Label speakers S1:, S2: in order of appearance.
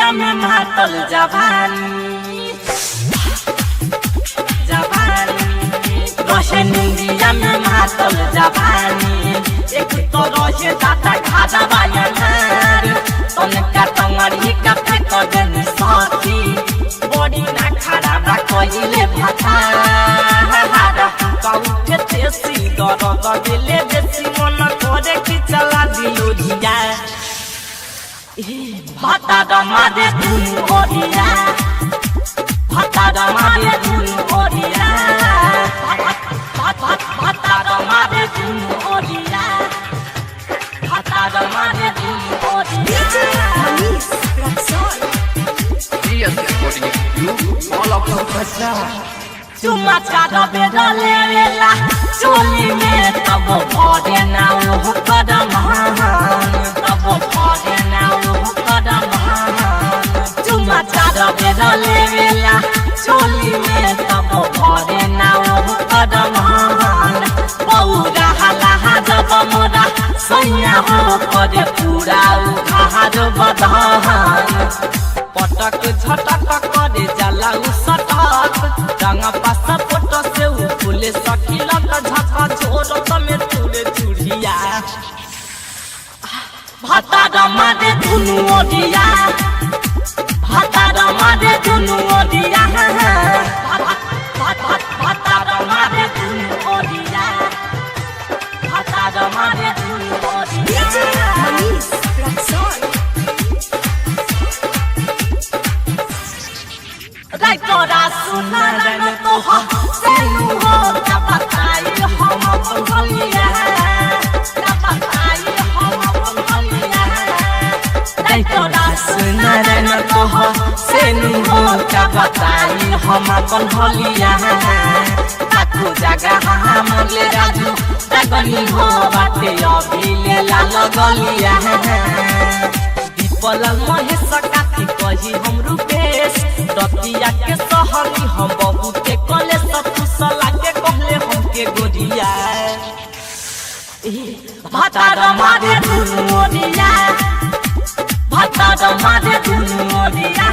S1: निंदिया में मातल जवानी जवानी रहे निंदिया में मातल जवानी। एक तो रहे दादा खादा बायनार तनका टंगड़ी का फेंक देनी सखी बड़ी ना खराबा कहिले भाता उठे तेसी दरद दिले बेसी मन करे कि चला दिलो धिया भाता मारे दुनु ओरिया भाता मारे दुनु ओरिया भाता मारे दुनु ओरिया भाता मारे दुनु
S2: DJ
S1: ओरिया।
S2: Manish Raxaul.
S3: PS Recording Studio, all of Bazaar.
S1: चुमा चार बेदले वेला चोली में तब भरे ना ओह कदम तब भरे ना ओह कदम। चुमा चार बेदले वेला चोली में तब भरे ना ओह कदम। पौरा हला जब मोरा सैया हो करे पूरा उघार बदहन पटक झटक करे जाला उ सटक रंग पास फोटो से उ फूले सखी लग झका छोर तमे तुरे चूड़िया भाता मारे दुनु ओडिया भाता मारे दुनु ओडिया भाता मारे दुनु ओडिया भाता मारे दुनु
S2: DJ
S1: ओडिया।
S2: Manish Raxaul.
S1: राइतोरा सुनारन तोहा सेनु हो का बताई हम अपन हलिया का बताई हम अपन हलिया। राइतोरा सुनारन तोहा सेनु हो का बताई हम अपन हलिया ताकू जगह हम ले राजू दगनी हो बाटे अभी ले लाल गलिया। दीपलाल महेश काथी कही हम रुपेश रतिया के सहनी हम बहुते कले सतुसला के कहले हमके गोरिया भाता मारे दुनु ओरिया भाता मारे दुनु ओरिया।